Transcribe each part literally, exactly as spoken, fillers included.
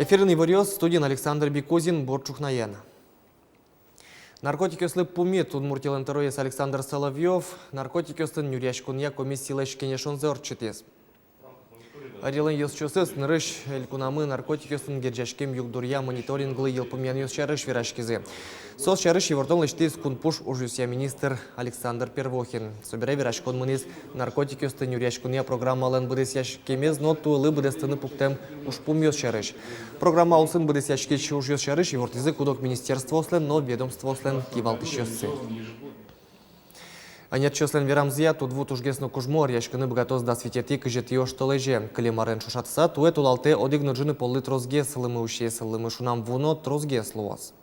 Эфирын иворъёс, студиын Александр Бикузин. Бур ӵукнаен. Наркотикъёслы пумит. Удмуртилэн тӧроез Александр Соловьёв наркотикъёсын нюръяськонъя комиссилэсь кенешонзэ ортчытӥз. Ӧрилэн ёзчиосыз нырысь элькунамы наркотикъёсын герӟаськем югдуръя мониторинглы йылпумъянъёс сярысь вераськизы. Соос сярысь ивортон лэсьтӥз кунпуш ужъёсъя министр Александр Первухин. Собере вераськон мынӥз наркотикъёсты нюръяськонъя программалэн быдэсъяськемез но туэлы быдэстыны пуктэм ужпумъёс сярысь. Программа улсын быдэсъяськись ужъёс сярысь ивортӥзы куд-ог министерствоослэн но ведомствоослэн кивалтӥсьёссы. Ӧнерчиослэн верамзыя, тудву тужгес но кужмо ӧръяськыны быгатоз дас витетӥ-кызетӥ оштолэзе. Кылем арен ӵошатыса, туэ толалтэ одӥг но ӝыны поллы тросгес лымы усиз, лымы шунам ву но тросгес луоз.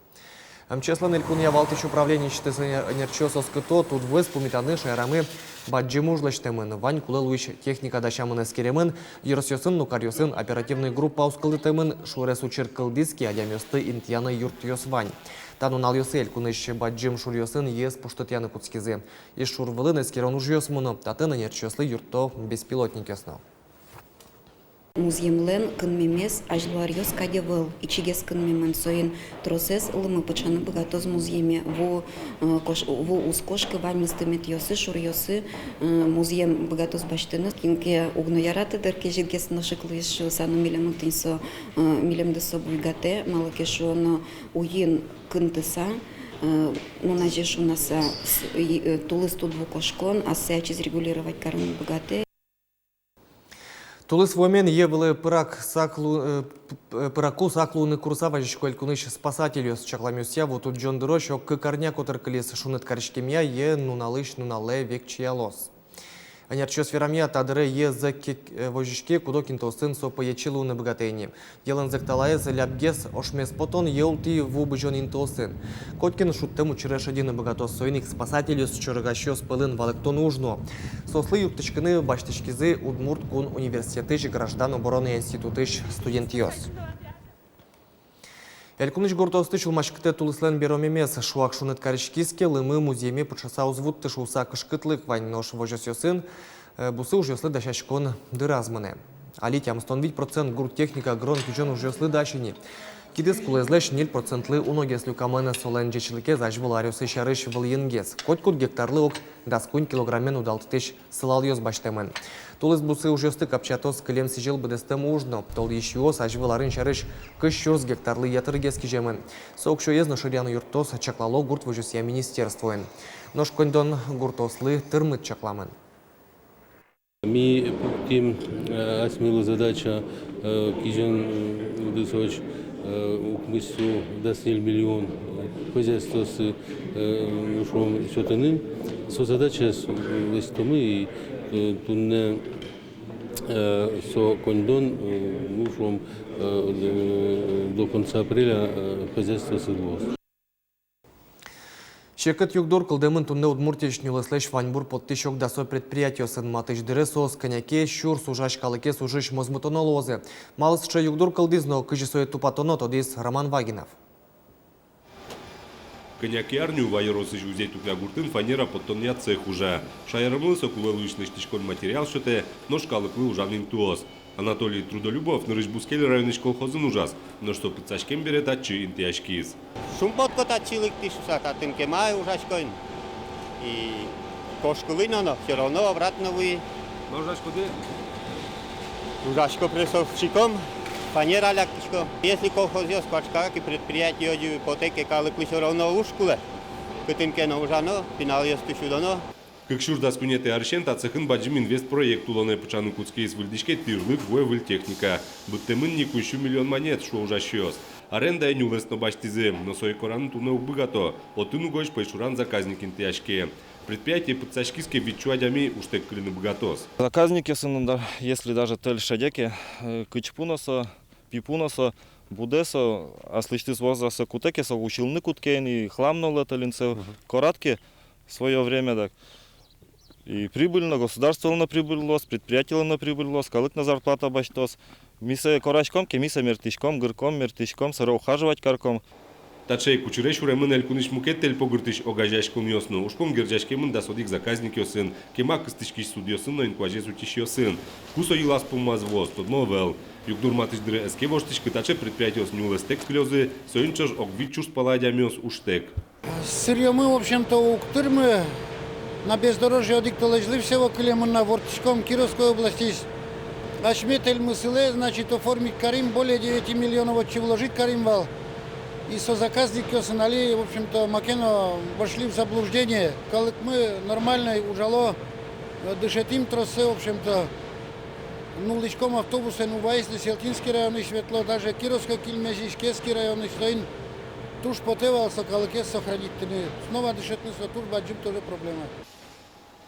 МЧС-лэн элькунъя валтӥсь управлениысьтыз ӧнерчиос оскыто: тудвуэз пумитаны шаерамы бадӟым уж лэсьтэмын, вань кулэ луись техника дасямын, эскеремын, ёросъёсын но каръёсын оперативной группаос кылдытэмын. Шуэрес учыр кылдӥз ке, адямиосты интыяны юртъёс вань. Та нуналъёсы элькунысь бадӟым шуръёсын йӧэз пуштытъяны кутскизы. Иж шур вылын эскерон ужъёс мыно, татын ӧнерчиослы юртто беспилотникъёс но. Музъемлэн кынмемез азьло аръёс кадь ӧвӧл, ичигес кынмемын, соин тросэз лымы пыӵаны быгатоз музъеме. Ву, э, кош-, ву уз кошкы, ваньмыз тыметъёсы, шуръёсы, э, музъем быгатоз басьтыны. Кин ке уг но яраты дыр, кезьытгес нош ик луиз шуыса, но милемлы тӥни со, э, милемды со буйгатэ, малы ке шуоно, уйин кынтыса, э, нуназе шунаса, с-, и, э, тулыс тудву кошкон ассэ ачиз регулировать карыны быгатэ. Тулыс вуэмен йӧ вылэ пырак сак лу-, э, п-, п-, пыраку сак луыны курыса вазисько элькунысь спасательёс. Чакламъёсъя, ву тудӟон дырозь ог кык арня котыр кылиз. Шуныт кариськемъя, йӧ нуналысь нуналэ векчиялоз. Ӧнерчиос верамъя, та дыре йӧ зӧк ке, э, возиське, куд-ог интыосын со пӧечи луыны быгатэ ини. Йӧлэн зӧкталаез лябгес ошмес потон, йӧ ултӥ ву бызён интыосын. Котькин шудтэм учыре шедьыны быгатоз, соин ик спасательёс чорыгасьёс пӧлын валэктон уж нуо. Соослы юрттӥськыны басьтӥськизы Удмурт кун университетысь граждан оборона институтысь студентъёс. Элькунысь гуртоосты сюлмаськытэ тулыслэн беромемез. Шуак шуныт кариськиз ке, лымы музъеме пыӵаса уз вутты шуыса кышкытлык вань, нош возёсъёсын, э, бусы ужъёслы дасяськон дыраз мынэ. Али тямыстон вить процент гурт техника гырон-кизён ужъёслы дась ини. Кидыс кулэезлэсь ньыль процентлы уногес люкамын, солэн ӟечлыкез азьвыл аръёсы сярысь вылӥынгес. Котькуд гектарлы ог дас куинь килограммен удалтытӥсь сылалъёс басьтэмын. Тулыс бусы ужъёсты капчиатоз кылем сӥзьыл быдэстэм уж но. Толйысьёс азьвыл арын сярысь кызь сюрс гектарлы ятыргес киземын. Со уксёез но шыръяны юрттоз, чаклало гурт возёсъя министерствоын. Нош коньдон гуртоослы тырмыт чакламын. Ми пуктӥм, э, асьмелы задача, э, кизён, э, удысозь, э, укмыс сю дас ньыль миллион, э, хозяйствоосы, э, ну, шуом, сётыны. Со задачаез, э, лэсьтомы и, э, туннэ, э, со коньдон, э, ну, шуом, э, э, до конца апреля, э, хозяйствоосы луоз. Секыт югдур кылдэмын туннэ Удмуртиысь нюлэслэсь ваньбур поттӥсь ог дасо предприятиосын. Матысь дыре соос кӧня ке сюрс ужась калыкез ужысь мозмытоно луозы. Малы сыӵе югдур кылдӥз но кызьы сое тупатоно, тодӥз Роман Вагинов. Кӧня ке ар нюва ёросысь Узей-Тукля гуртын фанера поттонъя цех ужа. Шаермылы со кулэ луись лэсьтӥськон материал сётэ, нош калыклы ужан интыос. Анатолий Трудолюбов нырысь бускель районысь колхозын ужаз, нош со пытсаськем бере татчы интыяськиз. Шумпотӥсько татчы лыктӥ шуыса, татын кема ужасько ини. И кошкылӥ но, но всё равно обратно вуи. Ма ужаськоды? Ужасько прессовщиком, фанера лякисько. Если колхозъёс куашкало ке, предприятие озьы потэ ке, калыклы всё равно уж кулэ. Кытын ке но ужано, пиналъёсты сюдоно. Кык сюрс дас куинетӥ арысен та цехын бадӟым инвестпроект улонэ пыӵаны кутскиз. Выльдӥське тӥрлык, вуэ выль техника. Быдтэмын ни куинь сю миллион манет, шуо ужасьёс. Арендае нюлэс но басьтӥзы, но сое кораны туннэ уг быгато. Отын угось пӧйшуран заказник интыяське. Предприятие пытсаськиз ке, вить сю адями ужтэк кыльыны быгатоз. Заказникъёсын, да, если даже тэль шеде ке, э, кыч пу но со, пи пу но со, будэ со, аслэсьтыз воза со кутэ ке, со усьылыны кутске ини, хлам но луэ тэльын, со корад ке в своё время, дак. И прибыльно, государстволы но прибыль луоз, предприятилы но прибыль луоз, калык но зарплата басьтоз. Ми сое кораськом ке, ми сое мерттӥськом, гырком, мерттӥськом, сэре ухаживать карком. Таӵе ик учыре сюремын элькунысь мукет тэльпогыртӥсь огазеяськонъёс но. Ужпум герӟаськемын дас одӥг заказникъёсын, кема кыстӥськись судъёсын но инкуазез утисьёсын. Ку со йылаз-пумаз вуоз, тодмо ӧвӧл. Югдур матысь дыре ӧз ке воштӥськы, таӵе предприятиос нюлэстэк кылёзы, соин ӵош ог вить сюрс пала адямиос ужтэк. Сырьёмы, в общем-то, уг тырмы. На бездорожье одӥг толэзьлы всего кылемын на, ворттӥськом Кировской областьысь. Асьме тэльмы сылэ, значит, оформить карим, более девяти миллионов отчы вложить карим вал. И со заказникъёсын али, в общем-то, маке но вошли в заблуждение. Калыкмы нормальной ужало, э, дышетӥм троссэ, в общем-то. Нуллӥськом автобусэн, Уваысь но Сьӧлтинский районысь ветло, даже Кировской Кильмезьысь, Кенский районысь, соин туж потэ вал со калыкез сохранитьтыны. Снова дышетыны со туж бадӟым тоже проблема.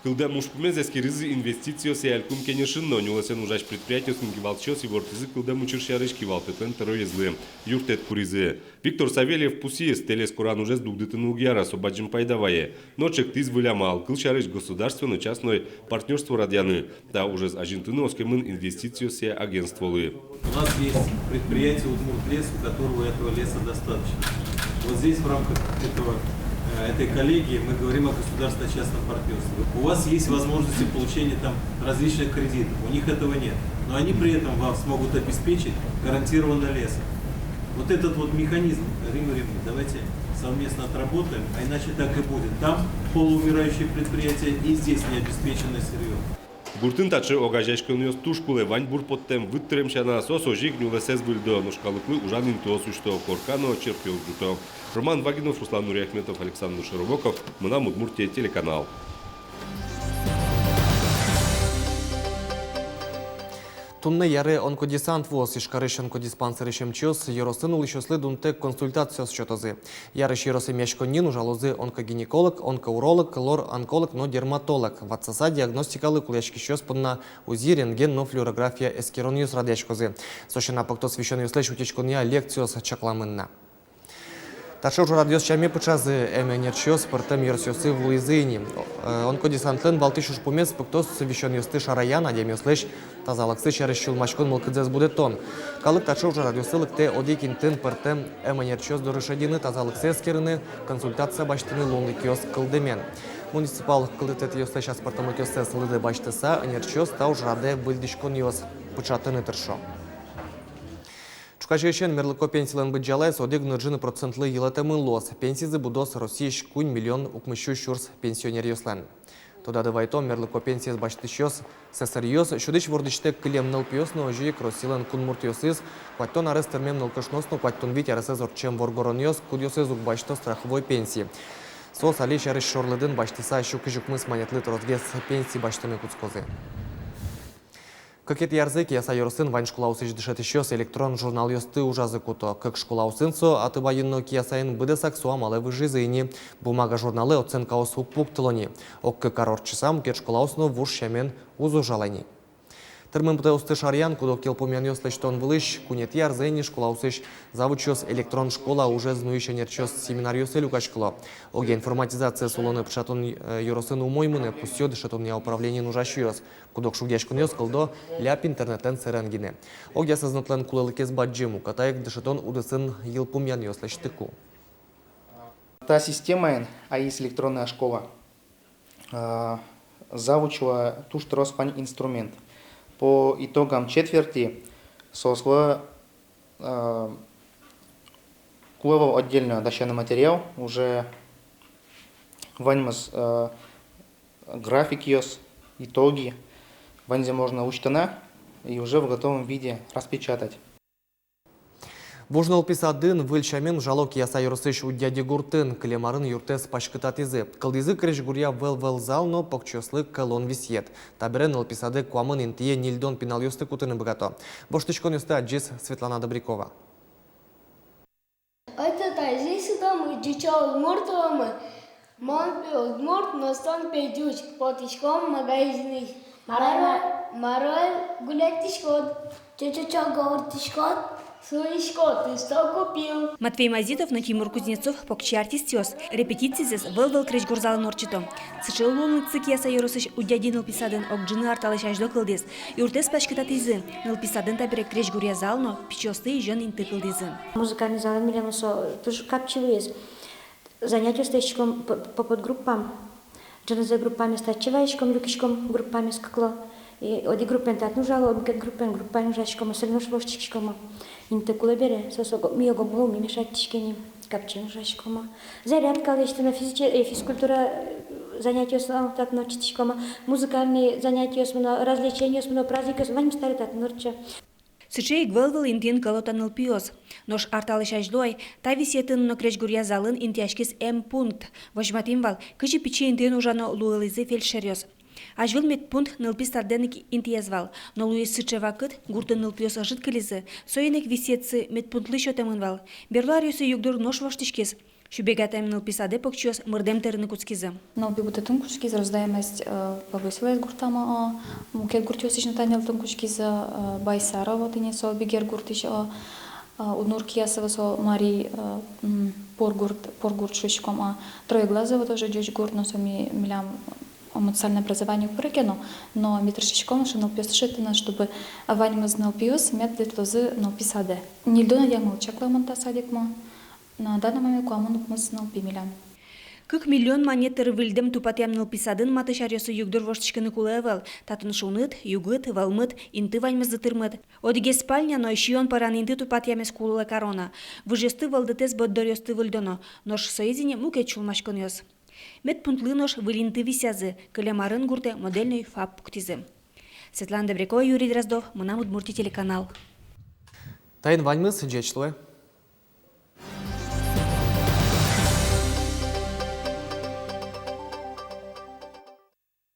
Кылдэм ужпумез эскеризы инвестициосъя элькун кенешын но. Нюлэсэн ужась предприятиосын кивалтӥсьёс ивортӥзы кылдэм учыр сярысь кивалтэтлэн тӧроезлы, юрттэт куризы. Виктор Савельев пусйиз: тэлез коран ужез дугдытыны уг яра, со бадӟым пайда вае. Но чектӥз выль амал, кылсярысь, государственной-частной партнёрство радъяны. Та ужез азинтыны оскемын инвестициосъя агентстволы. У нас есть предприятие «Удмуртлес», у которого этого леса достаточно. Вот здесь в рамках этого, э, этой коллегии мы говорим о государственно-частном партнёрстве. У вас есть возможности получения там различных кредитов, у них этого нет. Но они при этом вам смогут обеспечить гарантированно лесом. Вот этот вот механизм, Римма Римма, давайте совместно отработаем, а иначе так и будет. Там полуумирающие предприятия и здесь необеспеченное сырьё. Гуртын таӵе огазеяськонъёс туж кулэ, ваньбур поттэм, выт тырем сяна, соос озьы ик нюлэсэз выльдо, нош калыклы ужан интыос усьто, корка но черкъёс ӝуто. Роман Вагинов, Руслан Нуриахметов, Александр Широбоков, «Мынам Удмуртие» телеканал. Туннэ Яре онкодесант вуоз. Ижкарысь онкодиспансерысь эмчиос ёросын улӥсьёслы дунтэк консультациос сётозы. Ярысь ёрос эмъяськонниын ужалозы онкогинеколог, онкоуролог, лор-онколог но дерматолог. Ватсаса диагностикалы кулэяськисьёс понна УЗИ, рентген но флюорография эскеронъёс радъяськозы. Со сяна, пыктос висёнъёслэсь утиськонъя лекциос чакламын на. Таӵе ужрадъёс сяме пыӵазы, эмъянерчиос пӧртэм ёросъёсы вуылӥзы ини. Э, онкодесантлэн валтӥсь ужпумез — пыктос висёнъёсты шараян, адямиослэсь тазалыксы сярысь сюлмаськон мылкыдзэс будэтон. Калык таӵе ужрадъёсы лыктэ одӥг интыын пӧртэм эмъянерчиос доры шедьыны, тазалыксэ эскерыны, консультация басьтыны луонлыкъёс кылдэмен. Муниципал кылдытэтъёслэсь аспӧртэмлыкъёссэс лыдэ басьтыса, эмъянерчиос та ужрадэ выльдӥськонъёс пыӵатыны тыршо. Ӵуказеысен мерлыко пенсилэн быдӟалаез одӥг но ӝыны процентлы йылэтэмын луоз. Пенсизы будоз Россиысь куинь миллион укмыссю сюрс пенсионеръёслэн. Тодады вайытом, мерлыко пенсиез басьтӥсьёс — сэсыръёс, сюдӥсь-вордӥсьтэк кылем нылпиос но озьы ик Россилэн кунмуртъёсыз, куатьтон арес тырмем нылкышноос но куатьтон вить аресэз ортчем воргоронъёс, кудъёсыз уг басьто страховой пенси. Соос али сярысь шорлыдын басьтыса сю кызь укмыс манетлы тросгес пенси басьтыны кутскозы. Кыкетӥ арзэ Кияса ёросын вань школаосысь дышетӥсьёс электрон журналъёсты ужазы куто. Кык школаосын, со Атыбайын но Киясаын, быдэсак со амалэ выжизы ини. Бумага журналэ оценкаос уг пуктыло ни. Ог-кык ар ортчыса, мукет школаос но вуж сямен уз ужало ни. Тырмымтэосты шараян, куд-ог йылпумъянъёс лэсьтон вылысь, куинетӥ арзэ ини школаосысь завучъёс электрон школа ужез нуись эмъянерчиос семинаръёсы люкаськыло. Огъя информатизациез улонэ пыӵатон, э, ёросын умой мынэ, пусъё дышетонъя управлениын ужасьёс. Куд-ог шугъяськонъёс кылдо ляб интернетлэн сэрен гинэ. Огъя сӧзнэтлэн кулэлыкез бадӟым, уката ик дышетон удысын йылпумъянъёс лэсьтыку. Та системаен, АИС, электронная школа, а, завучлы туж трос вань инструмент. По итогам четверти соослы, а, кулэ ӧвӧл отдельно дасяны материал, уже ваньмыз, а, графикъёс, итоги, ваньзэ можно усьтыны и уже в готовом виде распечатать. Вуж нылпи садын выль сямен ужало Кияса ёросысь Удьяди гуртын. Кылем арын юртэз паськытатӥзы. Кылдӥзы крезьгуръя вӧл-вӧл зал но покчиослы кӧлон висъет. Табере нылпи садэ куамын интые ньыльдон пиналъёсты кутыны быгато. Воштӥськонъёсты адӟиз Светлана Добрякова. Ой, татазе сюдомы, ӟучо удмурт луомы. Мон пе удмурт, но тон пе ӟуч. Потӥськом магазинысь. Мар-о, мар-о гуляйтӥськод? Ӟучо-ӟучо гуртӥськод? Сылӥськод, ты что купил? Матвей Мазитов но Тимур Кузнецов — покчи артистъёс. Репетицизэс вӧл-вӧл крезьгур залын ортчыто. Сыӵе луонлыксы Кияса ёросысь Удьяди нылпи садын ог ӝыны ар талэсь азьло кылдӥз. Юртэз паськытатӥзы. Нылпи садын табере крезьгуръя зал но пичиосты изён инты кылдӥзы. Музыкальный залын милемлы со туж капчи луиз. Занятиос лэсьтӥськом п-, по подгруппам. Ӝынызэ группамес татчы вайиськом, люкиськом группамес кыкло. И одӥг группаен татын ужало, мукет группаен, группаен ужаськом, сольно воштӥськом. Инты кулэ бере, соос ог-, ми ог-огмылы ум мешать тӥське ни, капчиен ужаськом. Зарядка лэсьтыны, физиче-, э, физкультура, э, занятиос, а, татын ортчытӥськом, музыкальный занятиос мыно, развлечениос мыно, праздникъёс, ваньмыз табере татын ортче. Сыӵе ик вӧл-вӧл интыын кӧлото нылпиос. Нош ар талэсь азьло ай та висъетын но крезьгуръя залын интыяськиз эмпункт. Возьматӥм вал, кызьы пичи интыын ужано луылӥзы фельдшеръёс. Азьвыл медпункт нылпи садэн ик интыез вал, но луиз сыӵе вакыт, гуртын нылпиос ӧжыт кылизы, соин ик висъетсы медпунктлы сётэмын вал. Берло аръёсы югдур нош воштӥськиз. Сюбегатэм нылпи садэ покчиос мырдэм тырыны кутскизы. Нылпи будэтын кутскиз, рождаемость, э, повысилась гуртамы, о, мукет гуртъёсысь но тани лыктыны кутскизы, э, Байсарово, тӥни со Бигер гуртысь, о, э, Удмурт Киясово, со марий, э, м, Поргурт, Поргурт шуиськом, а Троеглазово тоже ӟуч гурт, но со ми-, милям, э, муниципальное образование уг пыры ке но, но ми тыршиськом, что нылпиосты шедьтыны, чтобы ваньмыз нылпиос мед ветлозы нылпи садэ. Ньыльдон одӥг мылчаклы мон та садикмы. На данный момент куамын укмыс нылпи милям. Кык миллион манет тыр выльдэм тупатъям нылпи садын матысь аръёсы югдур воштӥськыны кулэ ӧвӧл. Татын шуныт, югыт, вӧлмыт, инты ваньмызлы тырмыт. Одӥгез спальня но сиён пӧран инты тупатъямез кулэ кароно. Выжъёсты вӧлдытэз борддоръёсты выльдоно, нош соиз ини мукет сюлмаськонъёс. Медпунктлы нош выль инты висъязы, кылем арын гуртэ модельной ФАП пуктӥзы. Светлана Добрякова, Юрий Дроздов, «Мынам Удмуртие» телеканал. Таин ваньмыз, ӟеч луэ.